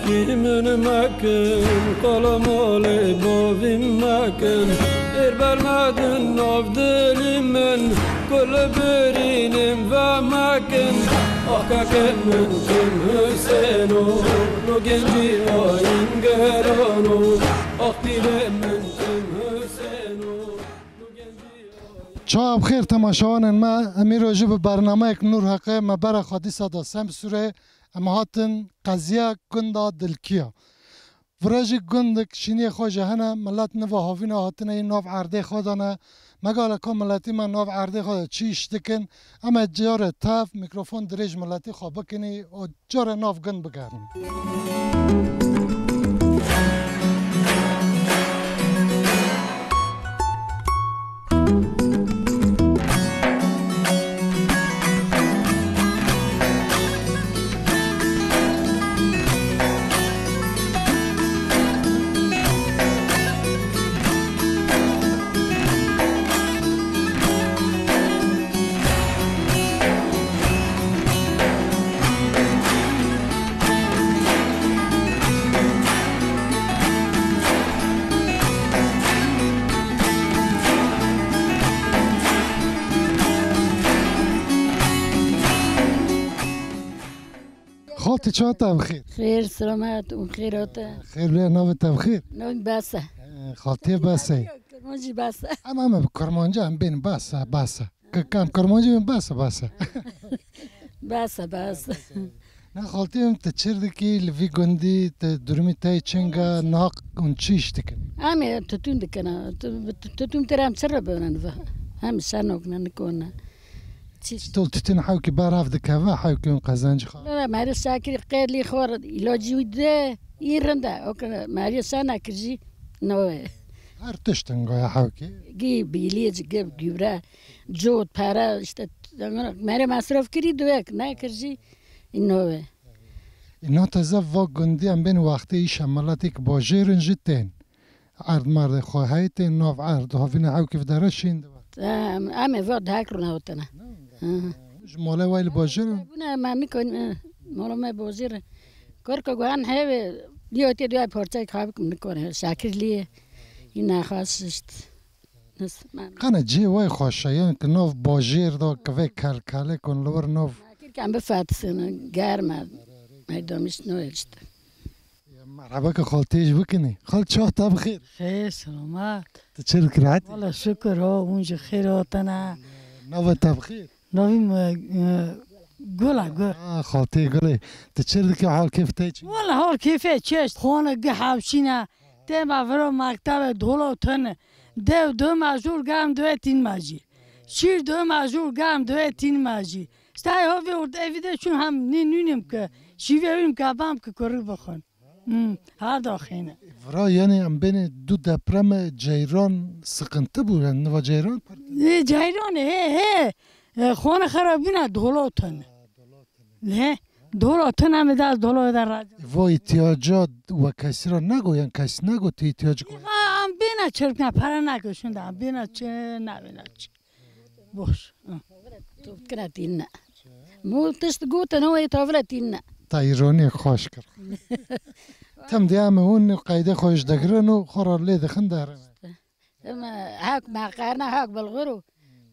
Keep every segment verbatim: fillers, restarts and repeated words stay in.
Kî min mekin, qala malê bavî mekin, êr bermedin nav dilî min, ku li birînên ve mekin. Ax kekên min tim Husêno, no gencî ayîn gerano, ax pîrê min tim Husêno, no gencî ayîn. Çawa bi xêr temaşevanên me, em îro jî bi bernameyek Nûr Heqê me bera xwe dîsa da Semsûrê, em hatin qeziya gunda Dilkiya. Vira jî gundek şîniyê xwe jî hene, milet niva havîna hatine yî nav erdê xwe de ne. Megala ku miletî me nav erdê xwe de çi îş dikin, em ê carê tev mîkrofon dirêj miletî xwe bikinî û carê nav gund bigerin. Xaltî, çawa te bi xêr? Xêr, selamet û xêr hate. Xêr bê, navê te bi xêr? Navê Bese. Ee, xaltiyê Bese. Kurmancî Bese. Em, em bi kurmancî em bên Bese, Bese. Kekam kurmancî bên Bese, Bese. Bese, Bese. Na xaltiyê min, tu çir dikî li vî gundî, tu durumî te çinga, niha hûn çi îş dikin? Em ê tutûn dikin, tu-, tu-, tutûn tir em çi re bibin ve? Em şer nokine nikone. Çi? Çi tol tutûn hewkî berav dikeve, hewkî hûn qezenc xwe? Baba, merê Şakirî qedlî xwe îlacî wî de, î rinde. O ke merê şer nekir jî, no. Her tişt inga ya hewkî. Gî bîlî, gi gübre, cot, pere, işte, merê mesref kirî duwek, nekir jî, î no. Îna teze va gundî em bên wextê îşa miletê ki bajêr in jî tên. Erd merdê xwe heyî tên nav erd, havîna hewkî videre şîn dibe. Em, em ê va dehek rûne hotine. Hı. Ji malê we li bajêr in? Bûne me nikon, e, mala me bajêr in. Korka guhan heve, diyo tê diyo parçayek habik nikone. Şakir liye. Îna xas şişt. Qene cihê we xweş e, yên ki nav bajêr de, ki vê kelkelê kun li wir nav. Şakir ki em bifetisine, germ e. Meydamiş no işte. Ya merhaba ki xaltê jî bikinî. Xal, çax te bi xêr. Xêr, selamet. Tu çi dikî, rehet? Wala şükür, ho, hûn jî xêr hatine. Navê te bi xêr? Navê min, e, Gul e, Gul. Ha, xaltê Gulê. Tu çi dikî, hal kêf te çi? Wala hal kêfê çeşt. Xwana gi hevşîne. Tê me viro mektebe dolo tune. Dev dome jûr gam duetîn me jî. Şîr dome jûr gam duetîn me jî. Stay ho vê ûrd evî de çûn hem nî nûnim ki. Şîvê wîm ki bam ki kurî bixwin. Hmm, her daxîne. Vira, yani, em bêne du depreme ceyran sıkıntı bu, yani, niva ceyran? E, ceyran, he, he. E, xwana xera bûne dolo tune. He, dolo tune me de dolo de razî. Va ihtiyaca ve kesî ra nago, yani, kes nago tu ihtiyacı koy. Ha, em bêne çirkne, para nago şunda, em bêne çi, ne bêne çi. Boş. Hı. Tavkira tînne. Mu tişt gotin, o ê tavile tînne. Tayronî xweş kir. Tim diya me hûn qeydê xwe ji digirin û xwe re lê dixin derin. Em hak me qerne, hak bilxir û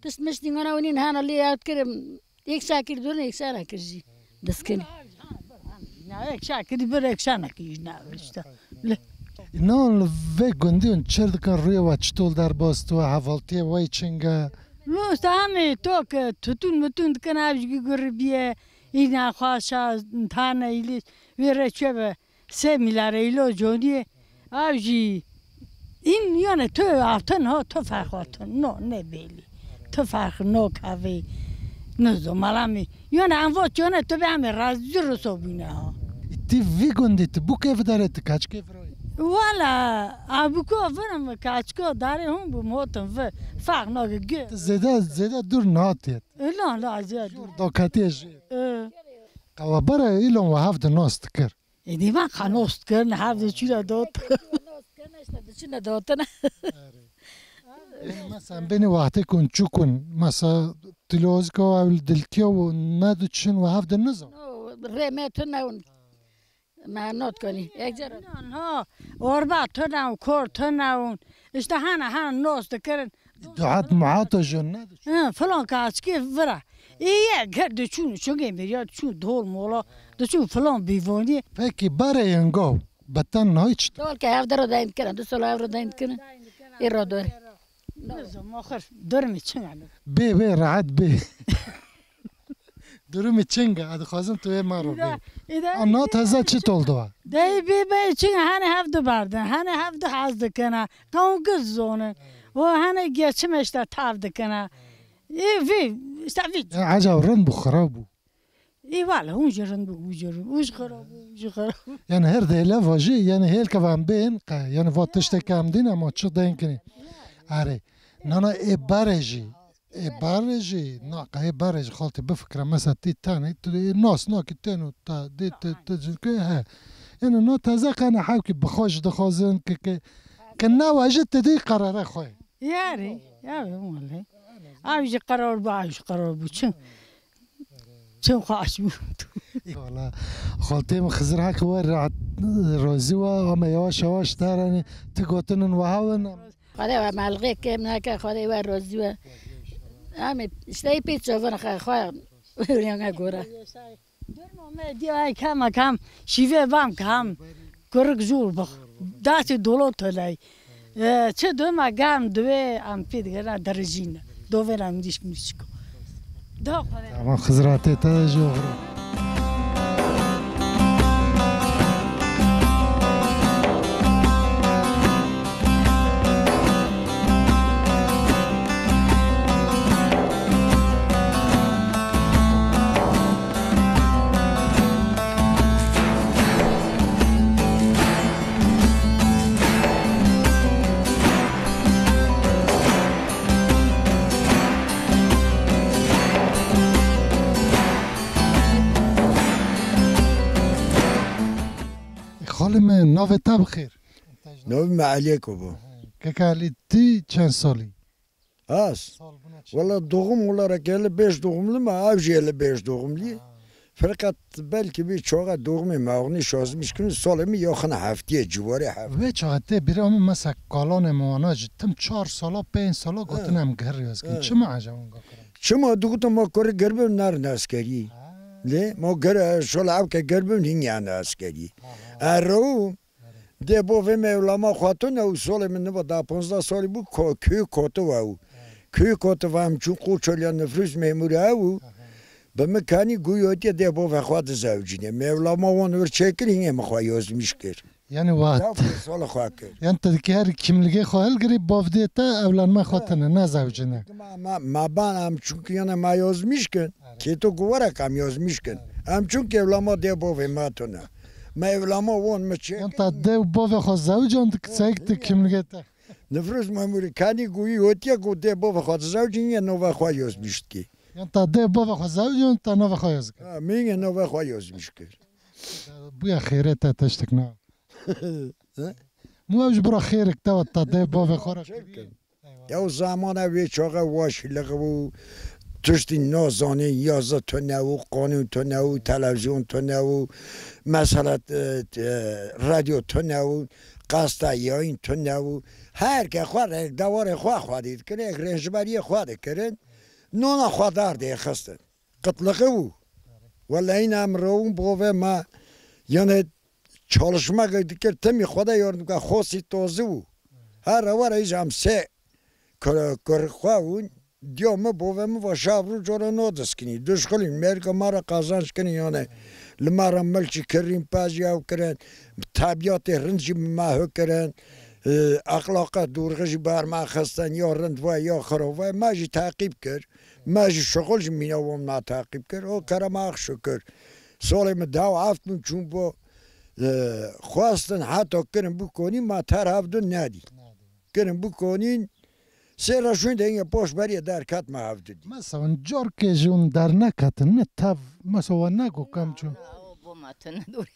tişt mişt dîngana winîn hana lê yad kirim. Yek şakir durin, yek şana kir jî. Diskin. Na yek şakir bir, yek şana kir, na işte. Le. Înan li vê gundî hûn çir dikin, rûyê we çitol derbas dibe, hevaltiyê we çing e? Lo, işte, em ê to ke tutun mutun dikin, ev jî guribî ye, îna xweş e, tane îlî, wê re çi be, sê mîlare îlo conî ye, ev jî, în, yani, tu aftin ha, tu ferq atin, no, ne belî. Tu ferq no kavê, ne zomalamî. Yani, em vo çone tu be em ê razî ruso bîne ha. Ti vî gundî, ti bûkê vidarê, ti kaçkê virayê? Wala, a bûko virim, kaçko darê hûn bû motin vi. Farq nake gi. Ti zêde, zêde dûr natiye. La, la, zêde dûr. Dokatiye jî. E. Qawabara îlon we hev de nas dikir. Êdî me qenost kirin, hev de çî re dot. Qenost kirin, işte, diçine dotine. Mesela, em bênî wextê kun çûkun, mesela, tilozika ew dilkiya û ne diçin û hev de nizan. No, rê me tune un. Me not konî. Ek car. Ha, orba tune û kor tune û işte hana hana nos dikirin. Duhat muhato jön ne? Hı, falan kaçki vira. İyi, ger de çun, çun emir ya, çun dol mola, de çun falan bivoni. Peki, bare yengo, beten hiç. Dol ke evde ro dayin kira, du sola evro dayin kira. Ero dor. Nizam, axir, dur mi çin yani? Bê, bê, rahat bê. Durumî çing e, ez dixwazim tu wê me re bê. Îda, îda, Ana teze çi tol diwa? Dey bê bê çing e, hene hev du berdin, hene hev du hez dikine, qewm giz zonin. O hene geçim işte tav dikine. Ê vî, işte vî. Ya, ecab rind bû, xirab bû? Ê wala, hûn jî rind bû, hûn jî rind, hûn jî xirab bû, hûn jî xirab bû. Yani her dêle vajî, yani hêlke van bên, qe, yani va tişteke em dîn, ama çi deyin kinî. Erê, nana ê bare jî, Ê barê jî, na qehê barê jî xaltê bifikre, mesela tê tenê, tu ê nas nakî têno ta dê te, te cînkê he. Êno na teze qene hewkî bi xwe jî dixwazin ki, ki, ki newe jî ti dî qerare xwe. Yarê, yarê wele. Ew jî qerar bû, ew jî qerar bû. Çin, çin xweş bû. Wala, xaltê min Xizir hek we rahat, razî we, ama yavaş yavaş derenê, ti gotinin we hewin. Xwedê we melxê kêm neke, Xwedê we rozî we. Em ê işte pê çovin xe xwe rêne gora. Durma me diya ay kema kam şîve bam kam kurik jûr bix. Datê dolo tolay. E, çi duma gam duwe am pê digera derijîne. Dovera em dişk mişko. Da Xwedê. Tamam, xizratê te jî oxir. Xalê me, navê te bi xêr? Navê me Eliyeko bû. Keka Elî, tu çend salî? Az. Sal bûna çi? Wala doğum olarak elli beş doğumluyum, ev jî elli beş doğumluyum. Ha. Fakat belki bir çoğa doğumê me oxnî şazmiş kirin, salê min yaxin heftiyê, ciwarê heft. Vê çaxê tê bîra min mesela kalanê min wana jî tim çar sala, pênc sala gotin em gihir yaz kirin. He. Çima ecab wan gakirin? Çima dixutin ma kurê girbim nerin eskerî. Ha. Lê ma gir, şola ev ke girbim hînî yan eskerî. Aha. Ero, Dê bovê me ewlama xwe tune û solê min niva da ponzdeh salî bû, ko-, kuyê Kotiva û. Kuyê Kotiva em çûn Qoçoliya nifrûs memûrê ew û bi min kanî gûyotiye dê bovê xwe dizewicîne. Me ewlama wan wir çêkir, hînê min xwe yazmîş kir. Yani wat. Daw solê xwe kir. Yani tu dikî her kimligê xwe hilgirî, bov dê te ewlanma xwe tine, nezewicîne. Ma, ma, ma ban em çûn ki yana ma yazmîş kin. Kêto ku were kam yazmîş kin. Em çûn ki ewlama dê bovê ma tune. Me ewlama won mi çê. Yan ta dê û bavê xwe zewicand kiseyek ti kimligê te. Nifrûs memûrî kanî guyî hotiye ku dê bavê xwe dizewicîn yê nova xwe yozmîş dikî. Yan ta dê bavê xwe zewicand ta nova xwe yoz kir. Ha, min yê nova xwe yozmîş kir. Bûya xêrê te tiştik na. He? Mu ew ji bira xêrik te ta dê bavê xwe re kir. Çêkin. Eyvallah. Ya zamana wê çaxe waşî lixibû, tiştî nazanî, yaza tune û, qanûn tune û, televîzyon tune û, mesela, e, e, radyo tune û, qasta yayın tune û. Her ke xwe rêkdewarê xwe xwedî dikirin, rênjberiyê xwe dikirin, nona xwe dar dêxistin. Qitliqi bû. Wele hîna em rewûn bovê me, yanê çalışmeke dikir, timî xwe de yardim ke, xosî tozî bû. Her eware îja em sê kur-, kur xwe bûn, diya min bovê min va şav rû cara nodiskinî. Duşxilîn, mêrka ma re qazanç kirin, yanê li me re milkî kirîn, pez jî ew kirin, tebîatê rind jî bi me hu kirin, e, exlaqa dûrxî jî ber me xistin, ya rind ve ya xirab ve, me jî teqîb kir. Me jî şixul ji mîna wan me teqîb kir. O kerema Ax şukir. Solê min dew heft min çûn bo, e, xwestin heta kirin bikonîn me ter hevdin nedî. Kirin bikonîn sê re şûn de yine poş beriyê derket me hevdin dî. Mesela carkê ji hûn derneketin ne tev, mesela we nego kam çûn. Bo me tune dur.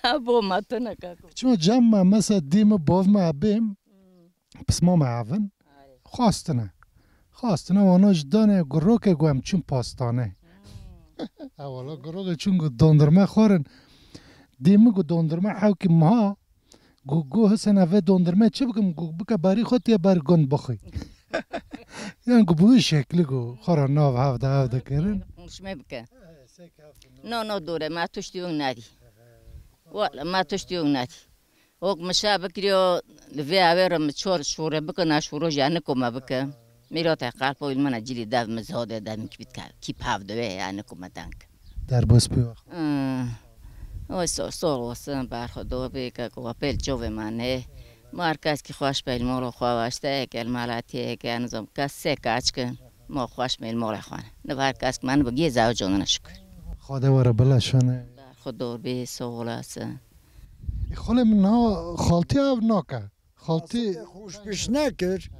Ha, bo me tune kako. Çima cem me mesela dî mi bov me bêm. Pisma me evin. Arê. Xwastine. Xwastine wana ji dane gurokê ku em çûn pastane. Hmm. Ewala gurokê çûn ku dondurme xwarin. Dê min got dondurma hewkî miha. Got, got Hisêna vê dondurmê çi bikim? Got bike berî xwe tê ber gund bixwî. Yan got bi wî şeklî got xwe re nav hevde hevde kirin. Konuşma bike. No, no, dore, ma tuştî win nadî. Wala, ma tuştî win nadî. Wek min şa bikiriyo, li vê avê re min çor şûre bikin, a şûro jî ya nikome bikim. Mîrotê qalpo il mana cilî dev min zode dev min kibit ka, kî pav de wê ya nikome tank. Derbas bû. Hmm. Oy so, sor olsun, bar xwe do bê ke ku pêl çovê mane. Mar kes ki xweş pêl moro xwe waşte, kel malatiyê ke nizam kes se kaç kin. Ma xweş mêl morê xwe ne. Nivar kes ki man bi gê zaw conine şükür. Xwedê were bila şone. Bar xwe dor bê, sağ olasın. E, xwelê min niha xaltî ev nake. Xaltî xweş piş nekir.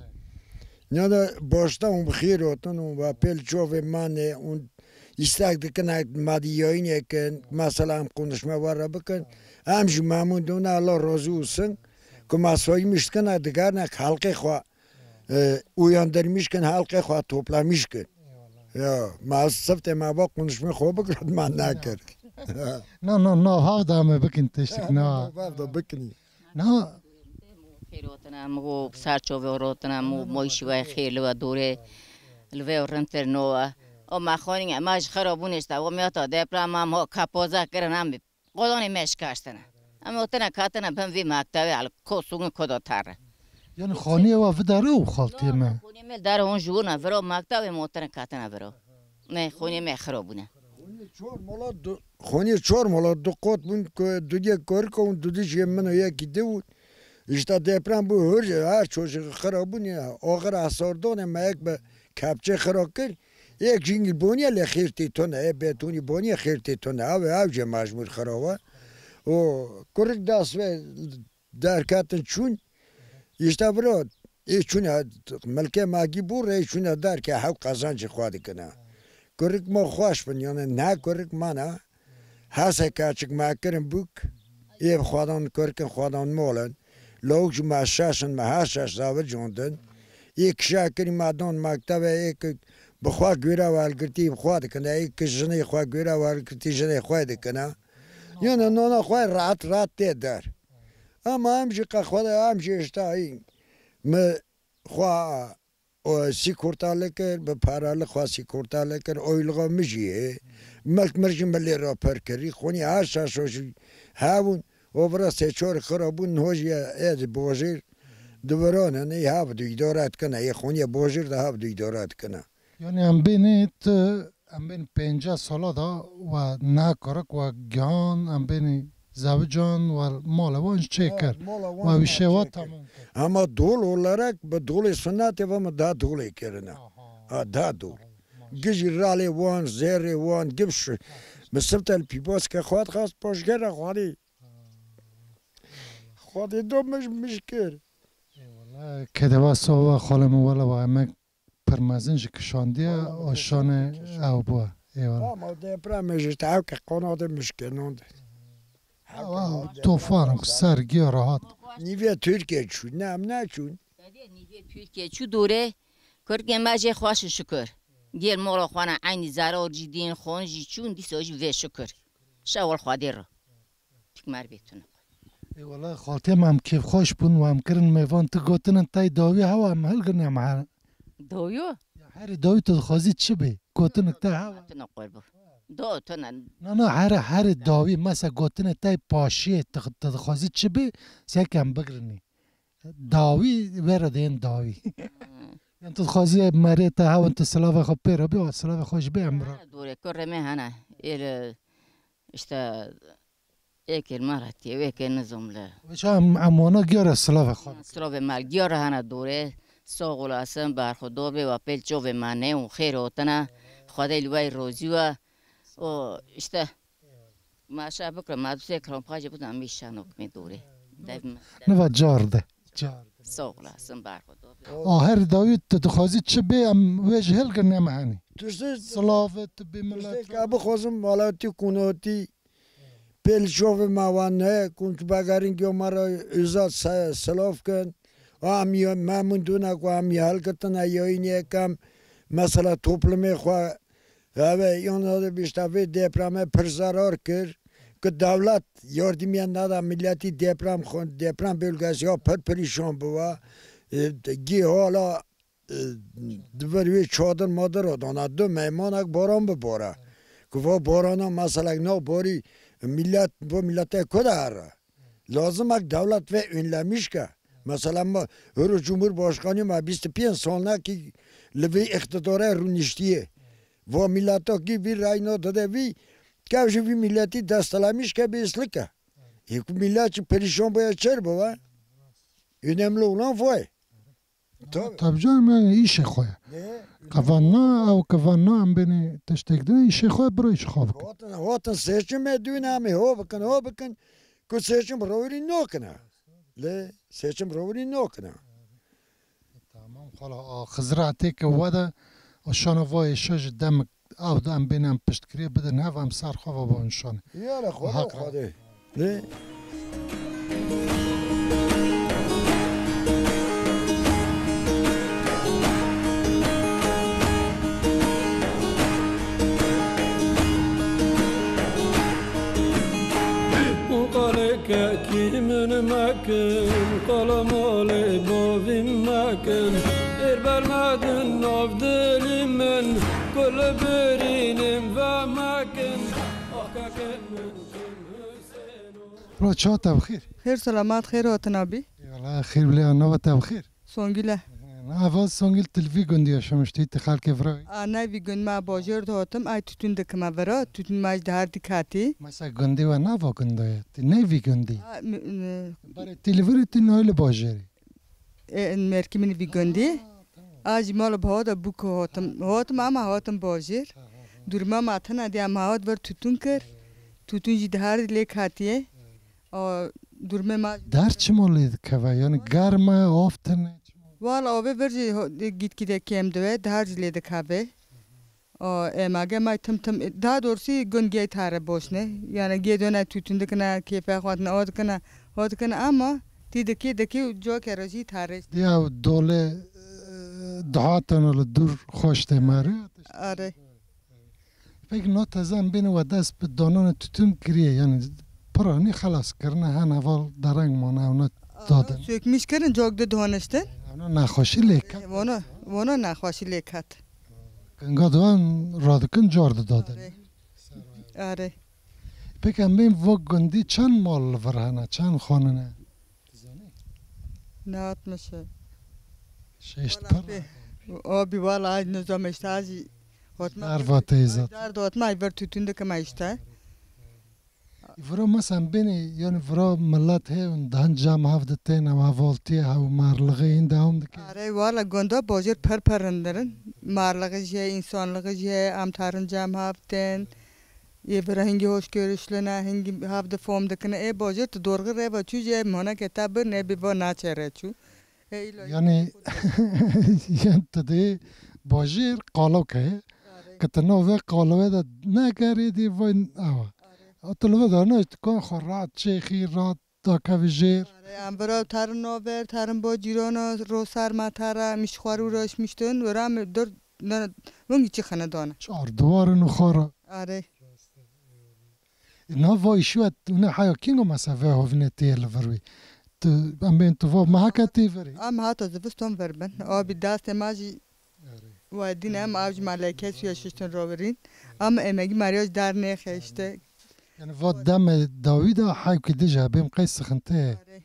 Ya da başta hûn bi xêr hatin û va pêl çovê mane û îstek dikin ek madî yayînê kin, mesela em konuşme were bikin. Em jî memnûn dûne, Allah razî olsun. Ku ma soymiş dikin, digernek halqê xwe, e, uyandırmış kin, halqê xwe toplamış kin. Ya, ma siftê me va konuşme xwe bikir, ma nekir. Na, na, na, hav da me bikin tiştik, na. Hav da bikin. Na. Xêr hotine, min got ser çovê rotine, min got moyşî we xêr li we dûrê, li vê rintir no we. O me xonî, me ji xirabûnê işte, o me ta deprema, me kapoza kirin, em qolonê me şikaştine. Em otine katine bin vî mektevê, el kosûgin kodo tarre. Yani xoniyê we vidare û xaltiyê me. Xoniyê me dare hon ji wina viro mektevê, me otine katine viro. Ne, xoniyê me xirabûne. Xoniyê çor mola du-, xoniyê çor mola du qot bûn ku dudiyê koriko û dudijê min û yekî di bûn. Îşte deprem bû, hur, her ço ji xira bûn ya. Oxir asordonê me yek bi kepçe xira kir. Yek jîngil boniye lê xêr tê tune, ê betonî boniye xêr tê tune. Ew, ew jê mecbûr xira we. O kurik dest ve derketin çûn. Îşte viro, ê çûne milkê magî bû rê çûne derke hew qezencê xwe dikine. Kurik ma xweş bin, yani ne kurik mana. Hese keçik me kirin bûk, ê xwedan kurkin xwedan molin. Lawik ji me şeş in, me her şeş zavi condin. Ê kişa kirî me don mektebe, ê ki bi xwe göre welgirtî bi xwe dikine, ê ki jinê xwe göre welgirtî jinê xwe dikine. Yani nana xwe rahat rahat tê der. Ama em jî qe xwe de, em jî işte, min xwe, o, sîkorta li kir, bi para li xwe sîkorta li kir, oyluğa min jî ye. Milk mir jî min lê re pir kirî, xwinî her şaşo jî hebûn, o vira sê çor xira bûn, niho jî ê di bojêr divironin, ê hev du îdare dikine, ê xwinî bojêr de hev du îdare dikine. Yani em bênê tu, em bên pênceh sala da we ne kurik we gihan, em bênê zewican we mala wan jî çêkir. We wî şêwa tamam kir. Ama dol olarak bi dolê sunnetê ve mi da dolê kirine. Aha. Ha, da dol. Tamam. Gijî ralê wan, zêrê wan, gim şu. Bi siftel pîbaske xwat xast paşgera xwalê. Xwedê do mij, mij kir. Eyvallah. Kedeva sova xwalê min wala wa emek pir mezin ji kişandiye, o şanê ew bû. Eyvallah. Ama depremê ji te ew ke qonadê mişkinon de. Ew, ew tofan ser giya rahat. Nîvê Tirkiye çû, ne em neçûn. Nîvê Tirkiye çû dore, Kurkê me jê xweş û şikir. Gêl mola xwe ne eynî zarar jî dîn xon jî çûn, dîsa jî vê şikir. Şewil Xwedê re. Tik mer bê tune. Ê wele xaltiyê me em kêfxweş bûn û em kirin mêvan tu gotinên te yê dawî hewa em hilgirine me her. Dawî yo? Ya herî dawî tu dixwazî çi bê? Gotinek te hewa. Tune qurbu. Do tune. Na, na, herî, herî dawî, mesela gotinê te yê paşiyê tu, tu dixwazî çi bê? Seke em bigrinî. Dawî, vera dên dawî. Hmm. Yan tu dixwazî merê te hewan tu silava xwe pê re bê, silava xwe ji bê em re. Dore kurê me hene. Êl, işte, êkêl me re tê, wêkêl nizom le. Wêşa em, em wana giyara silava xwe. Silavê me giyara hene dore. Soğ olasın, bar xwe do bê, wa pêl çovê me ne û xêr hotine. Xwedê li wey rozî we. O, işte, Maşa bikre, ma du sê kilometre bidan, mîşan ok me dore. Dev me. Niva car de. Car de. Sağ olasın, bar xwe do. A her dawî tu dixwazî çi bê, em wê ji hilgirine me henî. Tiştê, silavê tu bê millet. Tiştê ka bixwazim, welatî kunotî, pêl şovê me wan ne, kunç bagarin gyo me re özel se-, silav kin. Em ya, memnun dûne ku em ya hilgirtine yayînê yekem, mesela toplumê xwe, Eve, yan de bîşta vê depreme pir zarar kir. ku dewlet yardimiye neda milletî deprem xwe, deprem bölgesi ya pir perîşan biwa. E, gî hala, e, di vir wê çadir madir dana du meymanek baran bibare. Ku va barana meselek na barî millet, bo milletê ku de here. Lazim e dewlet vê önlemîş ke. Mesela ma hiro Cumhurbaşkanî me bîst û pênc sal nekî li vê îqtidarê rûniştiye. Va milleta kî vî reyna dide vî, kev ji vî milletî destelemîş ke bê islike. Ê ku millet jî perîşan bûye çer bibe. Önemli olan vay. Tabii. Tabii canım, yani işê xwe ye. Ne? Kevanna, ew kevanna em bênê tiştek din, işê xwe biro işê xwe bikin. Hatin, hatin seçim e dûn em ê ho bikin, ho bikin. Ku seçim rewirî nokine. Lê seçim rewirî nokine. Tamam, xala, a, Xizir etê ke we de, o şana va êşa ji demek ew de em bêne em piştgiriyê bidin hev, em ser xwe ve bo nişanê. Ya le, Xwedê, Hak Xwedê. Lê Qalê kekî min mekin, qala malê bavî mekin. Êr bermedin nav dilî min, ku li birînim vemekin. Ah kekên min kim Husêno. Bro, çawa te bi xêr? Xêr selamat, xêr hatin abî. Eyvallah, xêr bilê, nava te bi xêr. Songül e. Na, ev Songül tu li vî gundî yaşamiştî, tu xelkê vira. A, ne vî gund, me bajêr dihatim, ay tûtûn dikime vira, tûtûn me ji dihar dikatî. Mesela gundî we nava gunda ye, tu ne vî gundî? A, mi-, mi- Barê tu li vir î, tu nayê li bajêrî. E, merkî min vî gundî. A, tamam. A jî mala baha de bû ku hatim. Hatim ama hatim bajêr. Ha, ha, ha. Durma me tena diya me hat vir tûtûn kir. Tûtûn jî dihar lê katiye. A, durmê me Der çima lê dikeve? Yani germ e, av tine, çima? Wala avê vir jî ho-, gitgide kêm dibe, dihar jî lê dikeve. O, êmage may tim tim, daha doğrusu gund gey tare boşne. Yani gê döne tütün dikine, keyfe xwatine, o dikine, o dikine ama ti dikî dikî coke rojî tare. Diya dole, e, daha tane li dur xoş te mare. Are. Peki no teze em bêne we dest bi danana tütün kiriye, yani piranî xelas kirine, hen heval dereng mane, ew ne dadin. Sökmüş kirin, cok de doniştin. Ew ne nexweşî lê ket. Vano, vano nexweşî lê ket. Kinga diwan radikin car didadin. Are. Are. Peki em bên vo gundî çend mal li vir hene, çend xanine? Ne altmış. Şeşt pir. Abi wala ay nizam işte azi. Hotma. Dar vateyza. Dar dotma ay ver tütün de kema işte. Vira mesela beni, yani vira millet heye, dan cam hav de tên, ew hevaltiye, hew marlığı in devam dike. Are wala gonda bojir per per indirin. Marlığı je, insanlığı je, am tarın cam hav tên. Yê vira hingî hoşgörüşlü ne, hingî hav de fom dikine. Ê bojir tu dorgi reva çû je, moneke ta bir ne bi va naçe re çû. Ê ilo. Yani, yani tu dê bojir qalok heye. Are. Ke tu nav vê qaloyê de negerê dê vay awa. Are. A tu li vê de ne, tu kan xwe rahat çêxî, rahat dakevî jêr. Are, em vira tarin naver, tarin bo cîrana, rosar me tara, mişt xwar uğraşmıştın, vira me dur, ne, wengî çi xene dane. Çar duwarin û xara. Are. Na va îşî we, ne haya kingo mesela vê hovine tê li vir wî. Tu, em bên tu va meheke tê virî. Em hata zivistan ver bin. Abi dastê ma jî Are. Wedîn em av ji maleke suya şiştin rovirîn. Ama emegî Maria ji dar nêxe işte. Yani va demê dawî de hewkî dije bêm qey sıkıntı ye. Are.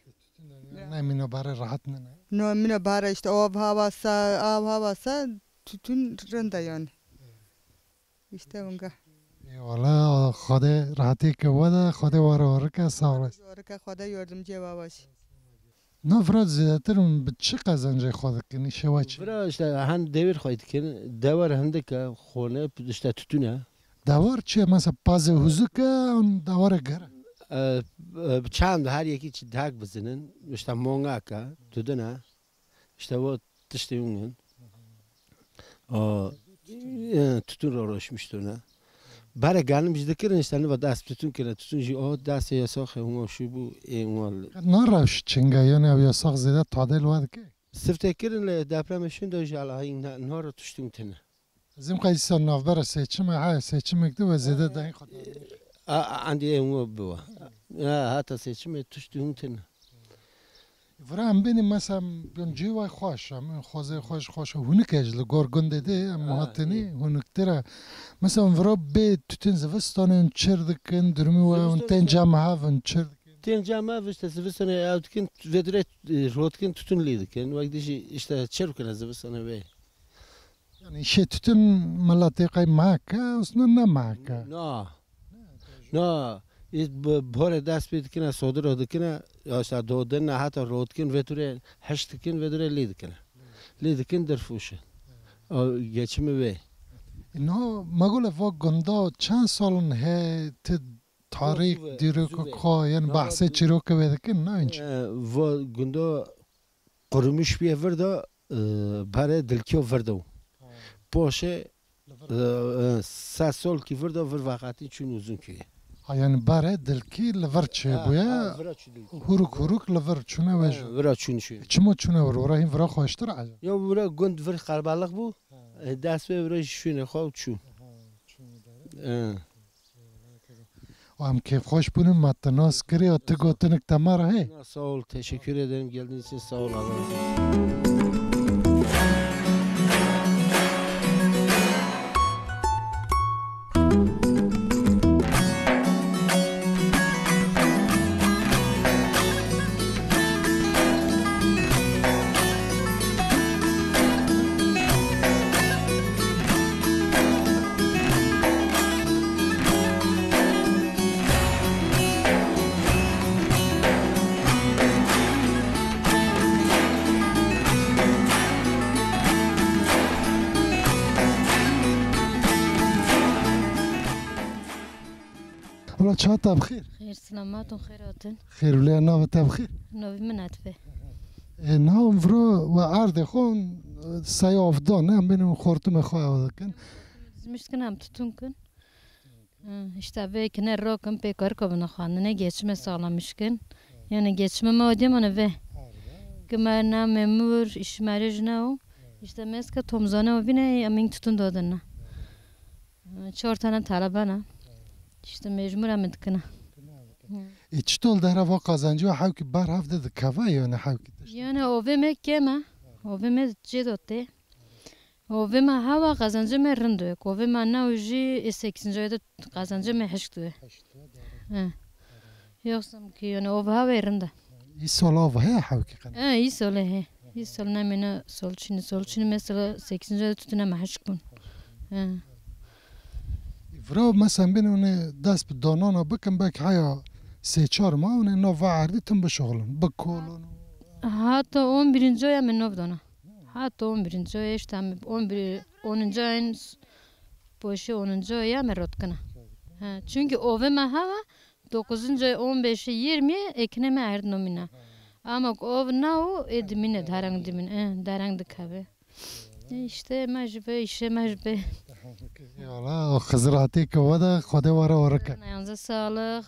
Ne mîna barê rahat nene. No mîna barê işte av havasa, av havasa tütün rinda yani. İşte bunga. Eyvallah, Xwedê rahatî ke we de, Xwedê we re warike, sağ olasın. Warike, Xwedê yardımcı we baş. Navra zêdetir hûn bi çi qezencê xwe dikin, îşê we çi? Vira işte hen dewêr xwe dikin, dewar hindik e, xone, işte tütün e. Dewar çi ye? Mesela pazê hûzik e, an dewar e ger e? E, e, çand her yekî çi dehek bizinin, işte mongak e, tütün e, işte o tiştê hûn in. O, e, tütün re uğraşmıştı ona. Bare ganim ji dikirin işte niva dest tütün kire, tütün ji o dest yasax e, ona şu bu, e, ona. Na rewş çinga yani ev yasax zêde tadê li we dike? Sifte kirin le depremê şûn de ji alahî na, na re tuştî tine. Zim qey dîsa navbera seçim e, ha seçimek de we zêde dayîn xwe. A, a, endî ê hûn biwa. Ha, hata seçimê tiştî hûn tine. Vira em bênî mesela em cî wê xweş e, em xwezê xweş xweş e, hûnik e ji li gor gundê de em Ha, muhatinî ê. hûniktir e. Mesela em vira bê tûtin zivistanên çir dikin, durmî we em Zivistanê tên çir- cem hev in çir dikin. Tên cem hev işte zivistanê ew dikin, vê durê, e, rotkin tûtin lê dikin. Wek dijî işte çir bikine zivistanê wê. Yani şey tûtin miletê qey mehek e, aslında ne mehek e. Na. Na, î bi-, borê dest pê dikine, sodiro dikine, ya işte dodin, heta rotkin, vê durê heş dikin, vê durê lê dikine. Lê dikin derfûşe. O geçimi wê. No, magole va gunda çend salin he ti tarîk, Zû ve, dîrok zû ve. Xwe, yani No, bahsê zû- çîrokê wê dikin, ne inç? E, va gunda qurumuş bîye vir de, e, bare dilkiyo vir de. Ha. Poşe, Li vir. e, e, se sol ki vir de vir vaqatî çûn uzun ki. Ha, yani bare dilkî li vir çê Ha, bûye. ha, vira çû dilkî. Huruk huruk li vir çûne we Ha, ji. vira çûn çû. Çima çûne wir? Ora hîn vira xweştir e. Ya vira gund vir qerbalix bû. Ha. E, dest pê vira ji şûnê xwe û çû. Ha, çûn dere. E. Û em kêfxweş bûnin me te nas kiriye, tu gotinik te me re hê? Sağ ol, teşekkür ederim. Geldiğiniz için sağ ol. Allah razı olsun. Wala çawa te bi xêr? Xêr, selamat û xêr hatin. Xêr bile, navê te bi xêr? Navê min Etfe. E, navê min viro we erdê xwe, e, sey avdan, em bênin xortumê xwe ew dikin. Zimîş dikin, em tutun kin. Hı, işte vê kine rokin pê karika bine xwendine, geçime sağlamış kin. Yani geçime me odê mane ve. Ki me ne memur, işmeriz ne o. İşte meske tomzane o bine, em in tutun dodin ne. Çar tane talebana. İşte mecbur em dikine. Hı. E, çitol dehra va kazancı hewki ber hevde dikeve yani hewki tişt? Yani ovê me keme. Ovê me cê dote. Ovê me hewa kazancı me rind o. Ovê me ne o jî e sekizinci ayda kazancı me hişk o. He. Yoksa ki yani ov hewa rind e. Îsal av heye hewkî qene? He, îsal he. Îsal nemêne sol çinî, sol çinî mesela sekizinci ayda tutune me hişk bûn. He. Vira mesela bêne hûnê dest bi danana bikin, belkî heya sê çar ma hûnê nava erdî tim bişuxulin. Bi kolon. Hata on birinci aya min nov dana. Hata on birinci aya işte em on bir, onuncu ayın s-, poşê onuncu aya me rotkina. Ha, çünkü ove me hava dokuzuncu ay, on beşi, yirmi ekine me erd nomina. Ama ov na o e dimine, darang dimine, e, darang dikave. E, işte me ji be, işe me ji be. Eyvallah, o Xizir hatî ki we de Xwedê were werike. Yanınıza sağlık.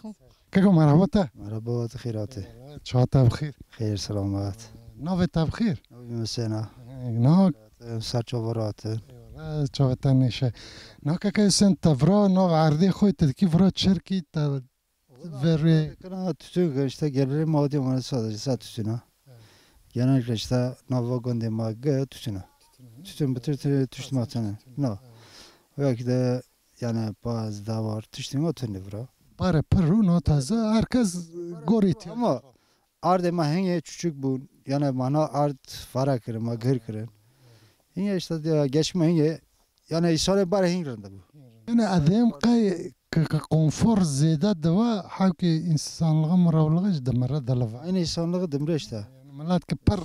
Keko merhaba te. Merhaba, tu xêr hatî. Çawa te bi xêr? Xêr, selamet. Navê te bi xêr? Navê min Huseyna. Na. Em ser çava rahatin. Eyvallah, çavê te nêşe. Na keke Husên te vira nav erdê xwe te dikî vira çirkî te verê. Kana tütün işte gelirê maddi mana sadece sa tütüna. Evet. Genellikle işte nava gondê ma ge tütüna. Tütün hı. Tütün bütün tü-, tüştü matene. No. Evet. Belki de yani bazı da var. Tüştü o tünde vira. Bare pir û no taze, herkes gorî tê. Ama ardê me hingê çuçuk bûn, yani mana ard fara kirin, me gir kirin. Hingê işte diye geçme hingê, yani îsalê bare hing rinde bû. Yani edem qey ki, ki konfor zêde diwa, hewkê insanlığı, mirovlığı ji dimire diliva. Aynı insanlığı dimre işte. Yani millet ki pir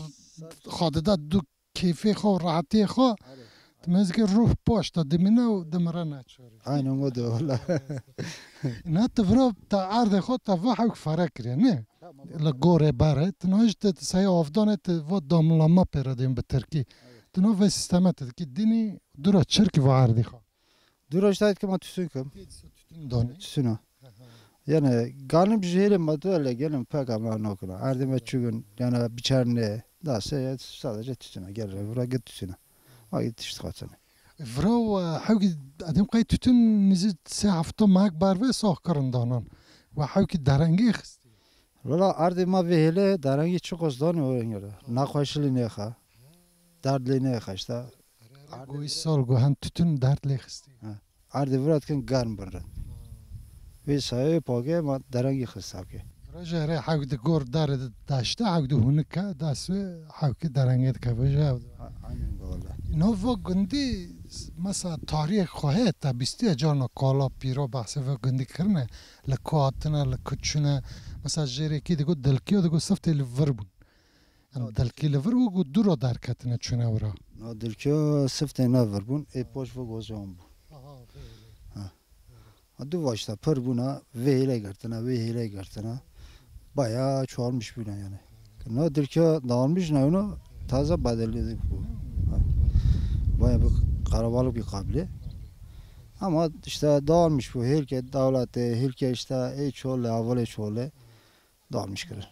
xadida du keyfê xwe û rahatiyê xwe, Evet. Dimezge ruh poşta dimine û dimire naçorî. Aynen o da valla. Na tu vira te erdê xwe te va hewk fare kiriye, ne? Tamam. Li gorê berê, tu na ji te sey avdanê tu va damlama pê re dên bi tirkî. Evet. Tu na vê sîsteme tu dikî dinî dura çirkî va erdê xwe. Dura işte ki ma tüsün kim. Tüsün doni. Tüsün o. Hı hı. Yani galim jêrê me tu ele gelin pek ama nokuna. Erdê me çûgin, yani biçer ne. Da se sadece tüsüne. Gel vura git tüsüne. Ma git tişt xatine. Vira we hewkî edîm qey tütün nizî sê hefta mehek ber ve sax kirin danan. We hewkî derengê xistî. Valla erdê ma vê hêlê derengî çiqas danê o rengê. Nexweşî lê nêxe. Derd lê nêxe işte. Goyî sal go hem tütün derd lê xistî. Ha. Erdê vira dikin germ bin re. Vê sayê pake ma derengî xist hewkê. Vira jê re hewk di gor darê de daşte, hewk di hunike, dest ve hewkê derengê dike, vê jê hewk. Ha, aynen valla. Nava gundî, mesela tarihek xwe heye, te bîstiye carna kala, pîro behsê ve gundî kirine, li ku hatine, li ku çûne. Mesela jêrekî digo dilkiyo, digo siftê li vir bûn. Em dilkî li vir bû ku dû ra derketine çûne wira. Na dilkiya siftê ne vir bûn, ê paş ve goziyan bû. Aha, belê. Ha. Ha, du vaşta pir bûna, vê hêle girtine, vê hêle girtine. Baya çoğalmış bûne yani. Na dilkiya dağılmış ne ona taze bedelli bû. Ha. Baya bir karabalık bir kabile. Ama işte dağılmış bu. Herke devlete, herke işte ê çole, avale çole. Dalmiş kirin.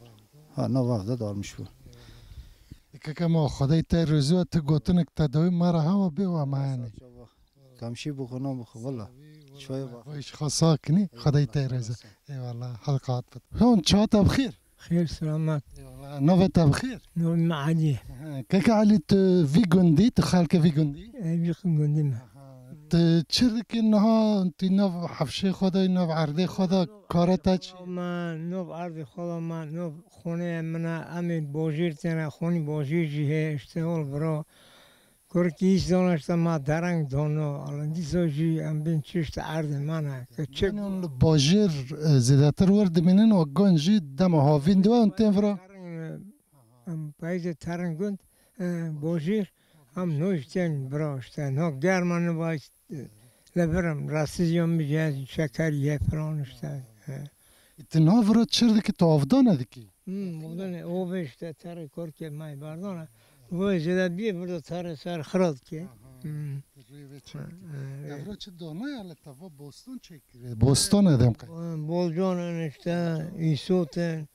Ha, nav av de dalmiş bû. Keke ma Xwedê te rêzû, tu gotinek te dawî me re hewa bê wa me yani. Kamşî bixwe, na bixwe, valla. Çoy bak. Vay, xasa kinî, Xwedê te rêzû. Eyvallah, halka hat bit. Hon çawa te bixêr? Xêr, selamet. Eyvallah, navê te bixêr? Navê me Elî. Ha, keke Elî, tu vî gundî, tu xelke vî gundî? Ev vî gundî me. Aha. Tu çi dikî niha, tu nav hefşê xwe de, nav erdê xwe de, kara te çi? Ma nav erdê xwe de, ma nav xoneyê min e, em ê bajêr têne, xonî bajêr jî heye, işte hol vira. Kurkî îş dana işte ma dereng dana, ala dîsa jî em bên çi işte erdê me ne. Ke çi Min li bajêr, e, zêdetir wir dimînin û gund jî dema havîn diwe hûn tên vira? Em peyzê terin gund, e, bojîr, em noj tên bira işte. No germa niva işte, e, li vir im, rahatsızlığım bir cihaz, şeker ye falan işte. E. Tu nav vira çir dikî, tu avdane dikî? Hmm, avdane, ove işte, terê korkê may bardana. Ove zêde bîye burada terê ser xira dikê. Aha. Hmm. Rê ve çir dikî. Ha, ha, evet. Vira çi dana ya li teva bostan çekire. Bostan edem qey. Bolcan işte, îsot in.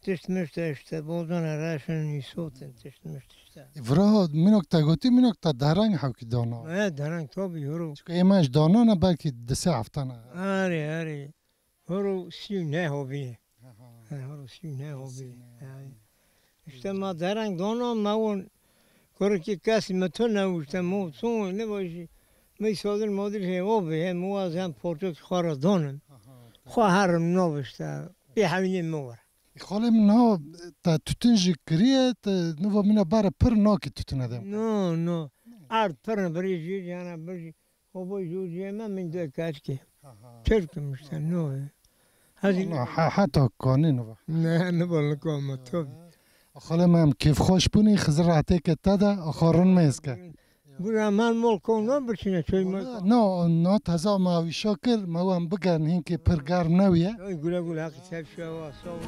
Tişt mişt e işte, bozana reşin, îsotin, tişt mişt işte. Vira minak te gotî, minak te dereng hewkî dana. E, dereng tabi, horo. Çika ê me ji dana ne belkî di sê hefta ne. Erê, erê. Horo sî û neh hobî. Aha. E, horo sî û neh hobî. Sî û neh. Yani. İşte ma dereng dana, ma won kurikî kesî me tu ne işte, ma son ne bajî. Me sodir modir he o be, he muaz hem portok xara donin. Aha, tamam. Xwa herim nov işte. Bir hevînê me were. Xalê min niha te tütün jî kiriye, te niva mîna bare pir nakî tütüne dem. No, no. Erd pir birî jî, yani bir jî, o boy jû jî me min de kaçkê. Aha. Çirkim işte, no. Hezî No, he-, heta kanî niva. Ne, niva li kama, tabii. Xalê me em kêfxweş bûnî, Xizir rehetê ke te de, axarin me êske. Gura mal mol kom no birçine çoy mal. No, no, teza ma wî şakir, ma wan bigerin hinkê pir germ newiye. Ay gule gule haqi sev şewa, sağ ol.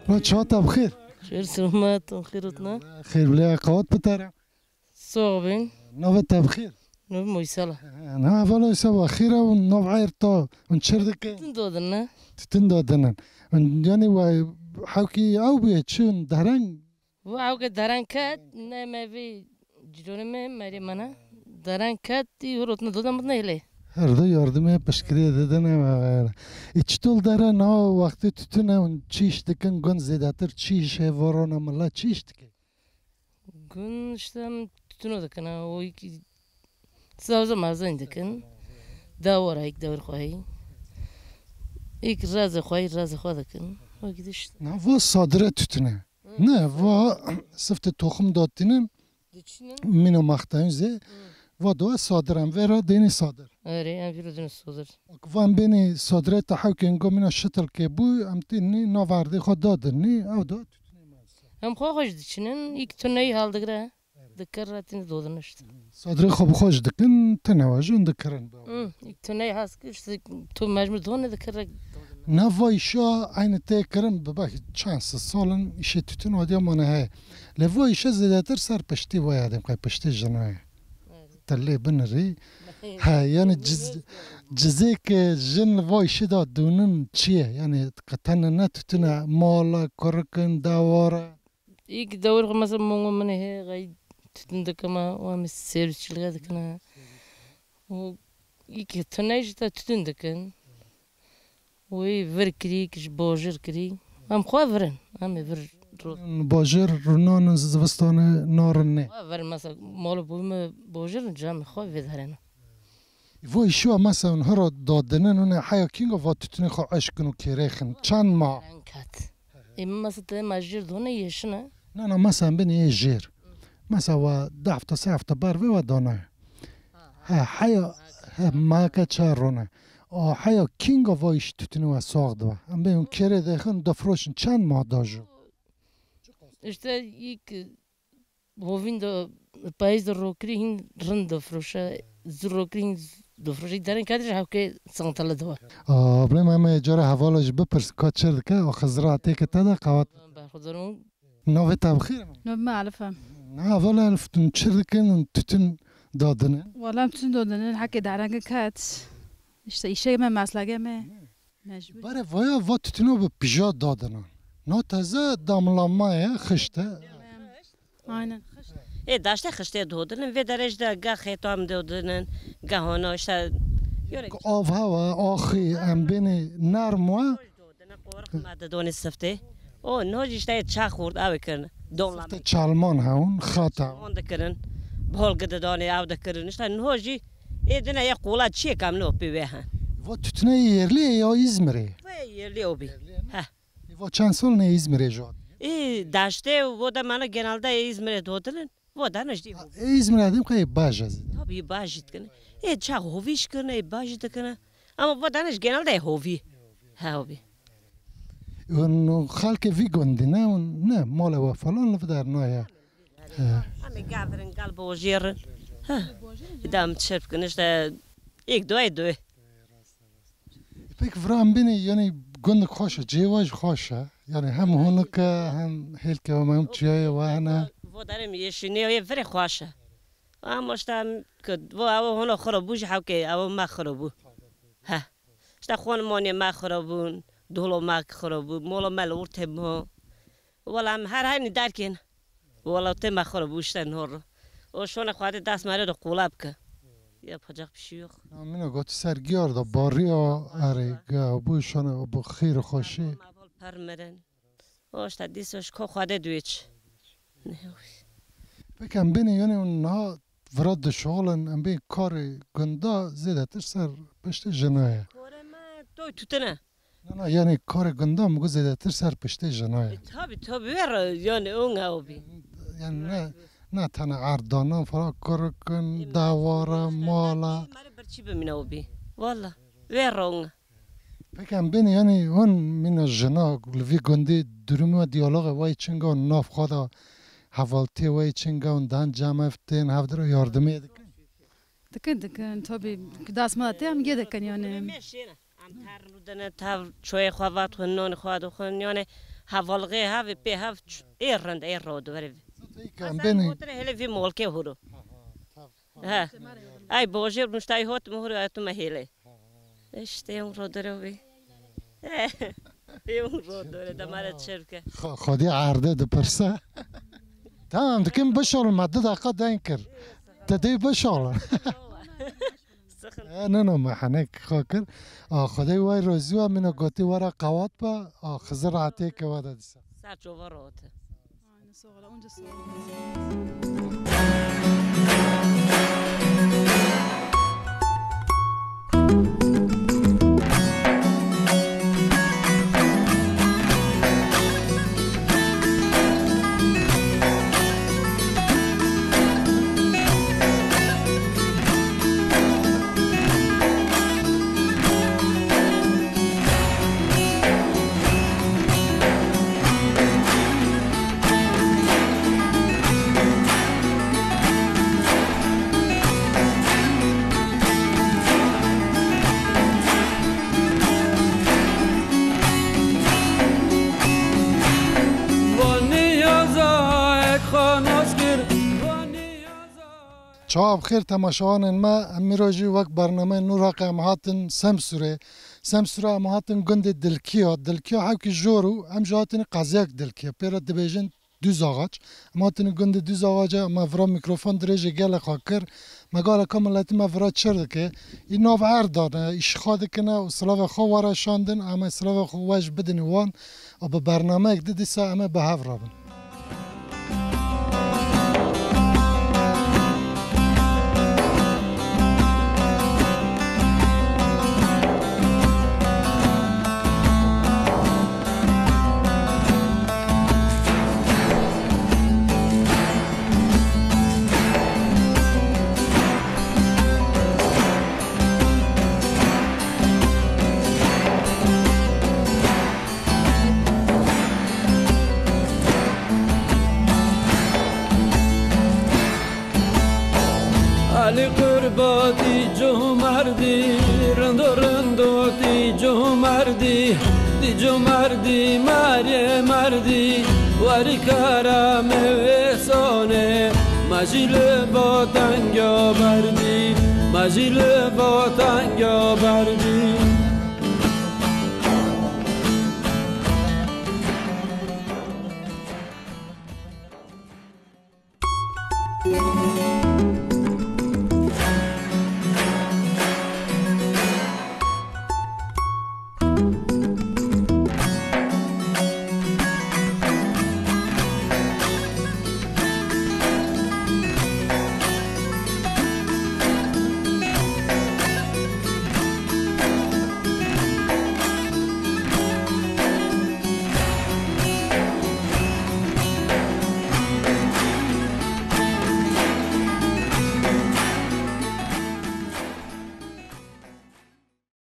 Ma çawa te bi xêr? Xêr selamet, xêr hatine. Xêr bile, qewat bi te re. Sağ bin. Navê te bi xêr? Navê Moysel e. Ha, hevala Moysel, xêr e, nav erd ta, hûn çir dike? Tütün dodin ne? Tütün dodin. Hûn, yani, we hewkî ew bûye, çi dereng? We hewke dereng ket, ne me vê cîronê me, merê me ne. Dereng ket, î hurotine dodin, bidin hêlê. Her de yardimê piştgiriyê didin, e, me. Î çitol dere na wextê tütün e, hûn çi îş dikin, gund zêdetir çi îş hê, varona mila çi îş dike? Gün işte em tütüno dikin, ha, o iki zavza mavzayın dikin. Dawara ilk devir xwahî. İlk razı xwahî, razı xwa dikin. O gidiş. Na, bu sadire tütüne. Hı. Ne, bu sıftı tohum dotinin. Diçinin. Mino maxtayın ze. Hı. Va doğa sadiran, vera deni sadir. Öyle, en bir ödünü sadir. Van beni sadire ta hewken gomina şıtıl ke bu, em tini navardê xo dadini, ev da tütüne maalesef. Em xwe xweş diçinin, ilk tüneyi haldigre. Dikir re tîne dodin işte. Sadrê xwe bi xwe jî dikin, tune wa jî hûn dikirin. Hı, tu ney has kir, işte, tu mecbur done dikir re dodin. Na vay şa aynı tê kirin, bi bak çend sed salin işê tütün hadiya mane he. Le vay işe zêdetir ser piştî vay adim qey piştî jina ye. Evet. Te lê binirî. He, yani ciz-, cizêk jin li vay işê de dûnin çi ye? Yani qetene ne tütüne, mala, kurikin, dawara. Î ki dewir xwe mesela mongo min ê hê, xey tütün dikime, û em ê servîsçilîge dikine. Û î ki tune jî te tütün dikin. Wê vir kirî, ki ji bajir kirî. Em xwe vir in, em ê vir ro- Bajir runan zivistanê narin nê. Xwe vir mesela mal û bû me bajir in, cem xwe vê derê ne. Vo işiwa mesela hira dadinin û ne heya kinga va tütünê xwe eşkin û kêrêxin. Çend ma? Renk hat. Ê, min mesela te ma jêr done yeşine. Na, na, mesela em bênê yê jêr. Mesela wa du hefte, sê hefte ber vê wa dane. He, heya, he, meke çar rone. A heya kinga va iş tütünü wa sax diwa. Em bênê kêrê dêxin, difroşin çend ma da jû? İşte ilk hovîn de payîz de rokirî hîn rind difroşe, zû rokirî hîn difroşe. Derên kadî hewkê santale diwa. A, bilê me, me cara hevala jî bipirs, ka çir dike, o Xizira têke te de qewat. Berxudarim. Navê te bi xêr? Navê me Elif e. Na, hevala Elif, tun çir dikin, tütün dadine. Wala tütün dadine, heke derenge ket. İşte işe me, meslege me. Mecbur. Bare vaya va tütüno bi pija dadina. No teze damlama ye, xişte. Aynen. Ê, daştê xiştê dodinin, vê derê jî de geh xêtam dodinin, geh hona işte, yöre Av hewa, axî, em bênê nerm we. Dodine, qorik me didonê siftê. O, no jî işte çax xurt, ew kirin. Donla Te çalman hewin, xata. On dikirin. Bolgi didonê, ew dikirin. İşte no jî, ê dine ye qola çiyê kam no pê wê he. Va tütüne yerli ya İzmirê? Vay yerli o bî. Heh. Ê, va çend sal ne Îzmirê jî hat? Ê, daştê û vo de mane genelde Îzmirê dodilin. Vo de ne jî. Ê, Îzmirê dem qey baj ez. Tabii baj dikin. Ê, ça hovîş kirine, ê baj dikine. Ama vo de ne jî genelde ê hovî. He, hovî. Û xelkê vî gundî ne, ne, mole we falan li der naya. He. Em ê gavirin, gal bojêrin. Ha. Dam çirp kin işte. Ek doy doy. Pek vira em bênê, yani gundek xweş e, cihê we jî xweş e. Yani hem hunik e, hem hêlke we, hem çiyayê we hene. Vo derê me yeşînê ye, virê xweş e. Ama işte em ki vo ew hona xira bû jî hewkê ew me xira bû. He. İşte xonimanê me xira bûn, dolo me xira bû, mola me li ortê bû. Wala em her heynî derkên. Wala tê me xira bû işte nor. O şone Xwedê dest me re de qola bike. Yapacak bir şey yok. Na, min got ser giyar da bariya erê ga bu şone bu xîr xweşî. Heval per mirin. O işte dîsa ji ko Xwedê duêç. Ne hoş. Peki em bênê yani niha vira dişoxlin, em bê karê gunda zêdetir ser piştê jina ye. Kore me toy tutine. Na, na, yani karê gunda min got zêdetir ser piştê jina ye. E, tabi, tabi, wê re, yani, o ne o bî. Yani ne, ne tane erdanan falan, kurikin, dawara, mala. Mare birçî bimîne o bî. Valla. Wê re o ne. Peki em bênê, yani hûn mîna jina li vî gundî durumê we diyaloga we çinga nav xwe de hevaltiyê we çinga hûn dan cem ev tên hevdira yardimê dikin? Dikin, dikin. Tabi, ku dest me de tê, em yê dikin, yani. Em tev rûdine, tev çoyê xwe vedixwin, nonê xwe dixwin, yani hevalgê hev, pê hev ç-, ê rind, ê rod were. Em bênê. Gotin hele vî molkê hûro. He. Ay bojê rûniştayî hot mi hûro, tu me hêlê. İşte em rodere wî. Em rodere, demare çirke. Xwe-, Xwedî erde dipirse. Tamam, dikim bişol me, du deqa deng kir. Te dê bişol. Sıkıntı. E, ne, ne, me henek xwe kir. A, Xwedê way rozî we, min gotî were qewat be. A, Xizir atê ke we de disa. Ser çova rote. Aynen, sağ ol. Onca sağ ol. Çawa bi xêr temaşevanên me, em mîro jî wek bernameyê Nûr Heqê em hatin Semsûrê. Semsûrê em hatin gundê Dilkiya. Dilkiya hewkî jor û em jî hatin qeziyek Dilkiya. Pê re dibêjin Dûzaxaç. Em hatin gundê Dûzaxaçê, me vira mîkrofon dirêjê gelek xwe kir. Me galeka miletî me vira çir dike. Î nav erd dane, îşixa dikine û silavê xwe were şandin. Em ê silavê xwe weş bidin wan. Û bi bernameyek di dîsa em ê bi hev re bin. Alî qurbatî cumerdî, rindo rindo tî cumerdî, tî cumerdî merê merdî, werî kara me wê sonê, me jî li va tenga berdî, me jî li va tenga berdî.